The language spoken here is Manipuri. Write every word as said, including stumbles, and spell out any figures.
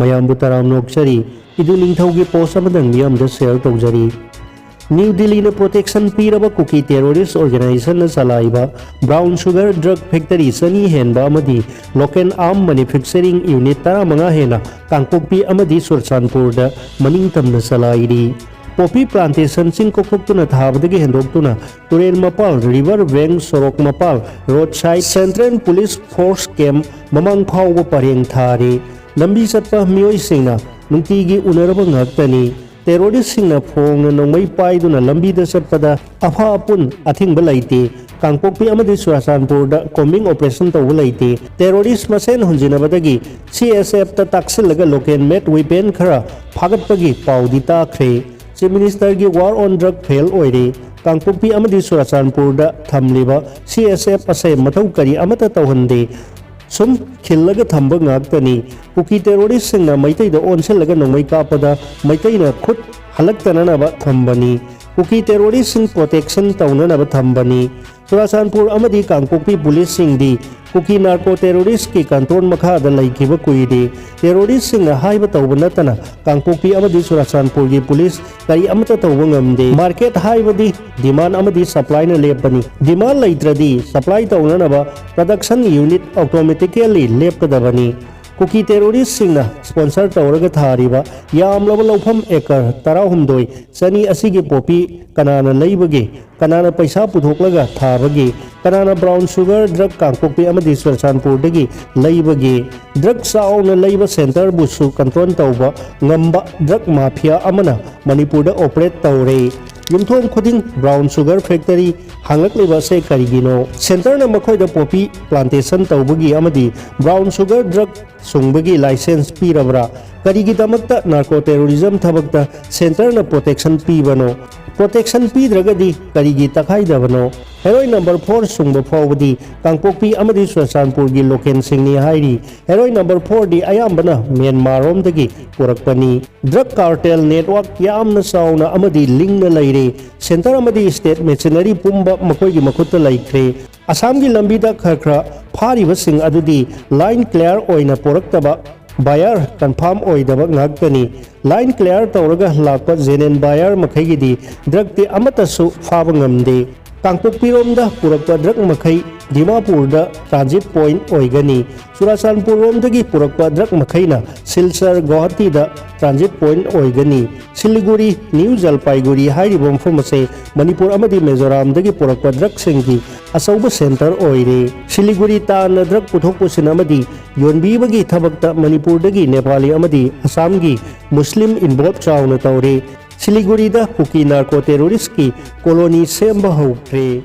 ꯃꯌꯥꯝꯕꯨ ꯇꯔꯥꯝꯅ ꯑꯣꯛꯆꯔꯤ꯫ ꯏꯗꯨ ꯅꯤꯡꯊꯧꯒꯤ ꯄꯣꯁ ꯑꯃꯗꯪ ꯃꯤꯌꯥꯝꯗ ꯁꯦꯌꯔ ꯇꯧꯖꯔꯤ꯫ ꯅ꯭ꯌꯨ ꯗꯤꯜꯂꯤꯅ ꯄ꯭ꯔꯣꯇꯦꯛꯁꯟ ꯄꯤꯔꯕ ꯀꯨꯀꯤ ꯇꯦꯔꯣꯔꯤꯁ ꯑꯣꯔꯒꯅꯥꯏꯖꯦꯁꯟꯅ ꯆꯂꯥꯏꯕ ꯕ꯭ꯔꯥꯎꯟ ꯁꯨꯒꯔ ꯗ꯭ꯔꯒ ꯐꯦꯛꯇꯔꯤ ꯆꯅꯤ ꯍꯦꯟꯕ ꯑꯃꯗꯤ ꯂꯣꯀꯦꯜ ꯑꯥꯔꯝ ꯃꯦꯅꯨꯐꯦꯛꯆꯔꯤꯡ ꯌꯨꯅꯤꯠ ꯇꯔꯥꯃꯉꯥ ꯍꯦꯟꯅ ꯀꯥꯡꯄꯣꯛꯄꯤ ꯑꯃꯗꯤ ꯆꯨꯔꯆꯥꯟꯄꯨꯔꯗ ꯃꯅꯤꯡꯇꯝꯅ ꯆꯂꯥꯏꯔꯤ꯫ ꯄꯣꯄꯤ ꯄ꯭ꯂꯥꯟꯇꯦꯁꯟꯁꯤꯡ ꯀꯣꯛꯊꯣꯛꯇꯨꯅ ꯊꯥꯕꯗꯒꯤ ꯍꯦꯟꯗꯣꯛꯇꯨꯅ ꯇꯨꯔꯦꯜ ꯃꯄꯥꯜ, ꯔꯤꯚꯔ ꯕꯦꯡ, ꯁꯣꯔꯣꯛ ꯃꯄꯥꯜ, ꯔꯣꯗ ꯁꯥꯏꯗ, ꯁꯦꯟꯇ꯭ꯔꯦꯜ ꯄꯨꯂꯤꯁ ꯐꯣꯔꯁ ꯀꯦꯝꯞ ꯃꯃꯥꯡ ꯐꯥꯎꯕ ꯄꯔꯦꯡ ꯊꯥꯔꯦ꯫ ꯂꯝꯕꯤ ꯆꯠꯄ ꯃꯤꯑꯣꯏꯁꯤꯡꯅ ꯅꯨꯡꯇꯤꯒꯤ ꯎꯅꯔꯕ ꯉꯥꯛꯇꯅꯤ꯫ ꯇꯦꯔꯣꯔꯤꯁꯁꯤꯡꯅ ꯐꯣꯡꯅ ꯅꯣꯡꯃꯩ ꯄꯥꯏꯗꯨꯅ ꯂꯝꯕꯤꯗ ꯆꯠꯄꯗ ꯑꯐ ꯑꯄꯨꯟ ꯑꯊꯤꯡꯕ ꯂꯩꯇꯦ꯫ ꯀꯥꯡꯄꯣꯛꯄꯤ ꯑꯃꯗꯤ ꯆꯨꯔꯥꯆꯥꯟꯄꯨꯔꯗ ꯀꯣꯝꯕꯤꯡ ꯑꯣꯄꯔꯦꯁꯟ ꯇꯧꯕ ꯂꯩꯇꯦ꯫ ꯇꯦꯔꯣꯔꯤꯁ ꯃꯁꯦꯟ ꯍꯨꯟꯖꯤꯟꯅꯕꯗꯒꯤ ꯁꯤ ꯑꯦꯁ ꯑꯦꯐꯇ ꯇꯥꯛꯁꯤꯜꯂꯒ ꯂꯣꯀꯦꯜ ꯃꯦꯗ ꯋꯤꯄꯦꯟ ꯈꯔ ꯐꯥꯒꯠꯄꯒꯤ ꯄꯥꯎꯗꯤ ꯇꯥꯈ꯭ꯔꯦ꯫ ꯆꯤꯐ ꯃꯤꯅꯤꯁꯇꯔꯒꯤ ꯋꯥꯔ ꯑꯣꯟ ꯗ꯭ꯔꯒ ꯐꯦꯜ ꯑꯣꯏꯔꯦ꯫ ꯀꯥꯡꯄꯣꯛꯄꯤ ꯑꯃꯗꯤ ꯆꯨꯔꯥꯆꯥꯟꯄꯨꯔꯗ ꯊꯝꯂꯤꯕ ꯁꯤ ꯑꯦꯁ ꯑꯦꯐ ꯑꯁꯦ ꯃꯊꯧ ꯀꯔꯤ ꯑꯃꯠꯇ ꯇꯧꯍꯟꯗꯦ꯫ ꯁꯨꯝ ꯈꯤꯜꯂꯒ ꯊꯝꯕ ꯉꯥꯛꯇꯅꯤ꯫ ꯀꯨꯀꯤ ꯇꯦꯔꯣꯔꯤꯁꯁꯤꯡꯅ ꯃꯩꯇꯩꯗ ꯑꯣꯟꯁꯤꯜꯂꯒ ꯅꯣꯡꯃꯩ ꯀꯥꯞꯄꯗ ꯃꯩꯇꯩꯅ ꯈꯨꯠ ꯍꯜꯂꯛꯇꯅꯅꯕ ꯊꯝꯕꯅꯤ꯫ ꯀꯨꯀꯤ ꯇꯦꯔꯣꯔꯤꯁꯁꯤꯡ ꯄ꯭ꯔꯣꯇꯦꯛꯁꯟ ꯇꯧꯅꯅꯕ ꯊꯝꯕꯅꯤ꯫ ꯆꯨꯔꯥꯆꯥꯟꯄꯨꯔ ꯑꯃꯗꯤ ꯀꯥꯡꯄꯣꯛꯄꯤ ꯄꯨꯂꯤꯁꯁꯤꯡꯗꯤ ꯀꯨꯀꯤ ꯅꯥꯔꯀꯣ ꯇꯦꯔꯣꯔꯤꯁꯀꯤ ꯀꯟꯇ꯭ꯔꯣꯜ ꯃꯈꯥꯗ ꯂꯩꯈꯤꯕ ꯀꯨꯏꯔꯦ꯫ ꯇꯦꯔꯣꯔꯤꯁꯁꯤꯡꯅ ꯍꯥꯏꯕ ꯇꯧꯕ ꯅꯠꯇꯅ ꯀꯥꯡꯄꯣꯛꯄꯤ ꯑꯃꯗꯤ ꯆꯨꯔꯥꯆꯥꯟꯄꯨꯔꯒꯤ ꯄꯨꯂꯤꯁ ꯀꯔꯤ ꯑꯃꯠꯇ ꯇꯧꯕ ꯉꯝꯗꯦ꯫ ꯃꯥꯔꯀꯦꯠ ꯍꯥꯏꯕꯗꯤ ꯗꯤꯃꯥꯟ ꯑꯃꯗꯤ ꯁꯄ꯭ꯂꯥꯏꯅ ꯂꯦꯞꯄꯅꯤ꯫ ꯗꯤꯃꯥꯟ ꯂꯩꯇ꯭ꯔꯗꯤ ꯁꯄ꯭ꯂꯥꯏ ꯇꯧꯅꯅꯕ ꯄ꯭ꯔꯗꯛꯁꯟ ꯌꯨꯅꯤꯠ ꯑꯣꯇꯣꯃꯦꯇꯤꯀꯦꯜꯂꯤ ꯂꯦꯞꯀꯗꯕꯅꯤ꯫ ꯀꯨꯀꯤ ꯇꯦꯔꯣꯔꯤꯁꯁꯤꯡꯅ ꯁ꯭ꯄꯣꯟꯁꯔ ꯇꯧꯔꯒ ꯊꯥꯔꯤꯕ ꯌꯥꯝꯂꯕ ꯂꯧꯐꯝ ꯑꯦꯀꯔ ꯇꯔꯥꯍꯨꯝꯗꯣꯏ ꯆꯅꯤ ꯑꯁꯤꯒꯤ ꯄꯣꯄꯤ ꯀꯅꯥꯅ ꯂꯩꯕꯒꯦ? ꯀꯅꯥꯅ ꯄꯩꯁꯥ ꯄꯨꯊꯣꯛꯂꯒ ꯊꯥꯕꯒꯦ? ꯀꯅꯥꯅ ꯕ꯭ꯔꯥꯎꯟ ꯁꯨꯒꯔ ꯗ꯭ꯔꯒ ꯀꯥꯡꯄꯣꯛꯄꯤ ꯑꯃꯗꯤ ꯆꯨꯔꯆꯥꯟꯄꯨꯔꯗꯒꯤ ꯂꯩꯕꯒꯦ? ꯗ꯭ꯔꯒ ꯆꯥꯎꯅ ꯂꯩꯕ ꯁꯦꯟꯇꯔꯕꯨꯁꯨ ꯀꯟꯇ꯭ꯔꯣꯜ ꯇꯧꯕ ꯉꯝꯕ ꯗ꯭ꯔꯒ ꯃꯥꯐꯤꯌꯥ ꯑꯃꯅ ꯃꯅꯤꯄꯨꯔꯗ ꯑꯣꯄꯔꯦꯠ ꯇꯧꯔꯦ꯫ ꯌꯨꯝꯊꯣꯡ ꯈꯨꯗꯤꯡ ꯕ꯭ꯔꯥꯎꯟ ꯁꯨꯒꯔ ꯐꯦꯛꯇꯔꯤ ꯍꯥꯡꯂꯛꯂꯤꯕ ꯑꯁꯦ ꯀꯔꯤꯒꯤꯅꯣ? ꯁꯦꯟꯇꯔꯅ ꯃꯈꯣꯏꯗ ꯄꯣꯄꯤ ꯄ꯭ꯂꯥꯟꯇꯦꯁꯟ ꯇꯧꯕꯒꯤ ꯑꯃꯗꯤ ꯕ꯭ꯔꯥꯎꯟ ꯁꯨꯒꯔ ꯗ꯭ꯔꯒ ꯁꯨꯡꯕꯒꯤ ꯂꯥꯏꯁꯦꯟꯁ ꯄꯤꯔꯕ꯭ꯔꯥ? ꯀꯔꯤꯒꯤꯗꯃꯛꯇ ꯅꯥꯔꯀꯣ ꯇꯦꯔꯣꯔꯤꯖꯝ ꯊꯕꯛꯇ ꯁꯦꯟꯇꯔꯅ ꯄ꯭ꯔꯣꯇꯦꯛꯁꯟ ꯄꯤꯕꯅꯣ? ꯄ꯭ꯔꯣꯇꯦꯛꯁꯟ ꯄꯤꯗ꯭ꯔꯒꯗꯤ ꯀꯔꯤꯒꯤ ꯇꯛꯈꯥꯏꯗꯕꯅꯣ? ꯍꯦꯔꯣꯏ ꯅꯝꯕꯔ ꯐꯣꯔ ꯁꯨꯡꯕ ꯐꯥꯎꯕꯗꯤ ꯀꯥꯡꯄꯣꯛꯄꯤ ꯑꯃꯗꯤ ꯆꯨꯔꯆꯥꯟꯄꯨꯔꯒꯤ ꯂꯣꯀꯦꯜꯁꯤꯡꯅꯤ ꯍꯥꯏꯔꯤ꯫ ꯍꯦꯔꯣꯏ ꯅꯝꯕꯔ ꯐꯣꯔꯗꯤ ꯑꯌꯥꯝꯕꯅ ꯃ꯭ꯌꯥꯟꯃꯥꯔꯔꯣꯝꯗꯒꯤ ꯄꯨꯔꯛꯄꯅꯤ꯫ ꯗ꯭ꯔꯒ ꯀꯥꯔꯇꯦꯜ ꯅꯦꯠꯋꯥꯔꯛ ꯌꯥꯝꯅ ꯆꯥꯎꯅ ꯑꯃꯗꯤ ꯂꯤꯡꯅ ꯂꯩꯔꯦ꯫ ꯁꯦꯟꯇꯔ ꯑꯃꯗꯤ ꯁ꯭ꯇꯦꯠ ꯃꯦꯆꯤꯅꯔꯤ ꯄꯨꯝꯕ ꯃꯈꯣꯏꯒꯤ ꯃꯈꯨꯠꯇ ꯂꯩꯈ꯭ꯔꯦ꯫ ꯑꯁꯥꯝꯒꯤ ꯂꯝꯕꯤꯗ ꯈꯔ ꯈꯔ ꯐꯥꯔꯤꯕꯁꯤꯡ ꯑꯗꯨꯗꯤ ꯂꯥꯏꯟ ꯀ꯭ꯂꯤꯌꯥꯔ ꯑꯣꯏꯅ ꯄꯨꯔꯛꯇꯕ ꯕꯥꯌꯔ ꯀꯟꯐꯥꯔꯝ ꯑꯣꯏꯗꯕ ꯉꯥꯛꯇꯅꯤ꯫ ꯂꯥꯏꯟ ꯀ꯭ꯂꯤꯌꯥꯔ ꯇꯧꯔꯒ ꯂꯥꯛꯄ ꯖꯦꯅꯦꯟ ꯕꯥꯌꯔ ꯃꯈꯩꯒꯤꯗꯤ ꯗ꯭ꯔꯒꯇꯤ ꯑꯃꯠꯇꯁꯨ ꯐꯥꯕ ꯉꯝꯗꯦ꯫ ꯀꯥꯡꯄꯣꯛꯄꯤꯔꯣꯝꯗ ꯄꯨꯔꯛꯄ ꯗ꯭ꯔꯒ ꯃꯈꯩ ꯗꯤꯃꯥꯄꯨꯔꯗ ꯇ꯭ꯔꯥꯟꯖꯤꯠ ꯄꯣꯏꯟꯠ ꯑꯣꯏꯒꯅꯤ꯫ ꯆꯨꯔꯥꯆꯥꯟꯄꯨꯔꯔꯣꯝꯗꯒꯤ ꯄꯨꯔꯛꯄ ꯗ꯭ꯔꯒ ꯃꯈꯩꯅ ꯁꯤꯜꯆꯔ, ꯒꯧꯍꯥꯇꯤꯗ ꯇ꯭ꯔꯥꯟꯖꯤꯠ ꯄꯣꯏꯟꯠ ꯑꯣꯏꯒꯅꯤ꯫ ꯁꯤꯂꯤꯒꯨꯔꯤ, ꯅ꯭ꯌꯨ ꯖꯜꯄꯥꯏꯒꯨꯔꯤ ꯍꯥꯏꯔꯤꯕ ꯃꯐꯝ ꯑꯁꯦ ꯃꯅꯤꯄꯨꯔ ꯑꯃꯗꯤ ꯃꯤꯖꯣꯔꯥꯝꯗꯒꯤ ꯄꯨꯔꯛꯄ ꯗ꯭ꯔꯒꯁꯤꯡꯒꯤ ꯑꯆꯧꯕ ꯁꯦꯟꯇꯔ ꯑꯣꯏꯔꯦ꯫ ꯁꯤꯂꯤꯒꯨꯔꯤ ꯇꯥꯟꯅ ꯗ꯭ꯔꯒ ꯄꯨꯊꯣꯛ ꯄꯨꯁꯤꯟ ꯑꯃꯗꯤ ꯌꯣꯟꯕꯤꯕꯒꯤ ꯊꯕꯛꯇ ꯃꯅꯤꯄꯨꯔꯗꯒꯤ ꯅꯦꯄꯥꯂꯤ ꯑꯃꯗꯤ ꯑꯁꯥꯝꯒꯤ ꯃꯨꯁꯂꯤꯝ ꯏꯟꯚꯣꯜꯕ ꯆꯥꯎꯅ ꯇꯧꯔꯦ꯫ ꯁꯤꯂꯤꯒꯨꯔꯤꯗ ꯀꯨꯀꯤ ꯅꯥꯔꯀꯣ ꯇꯦꯔꯣꯔꯤꯁꯀꯤ ꯀꯣꯂꯣꯅꯤ ꯁꯦꯝꯕ ꯍꯧꯈ꯭ꯔꯦ꯫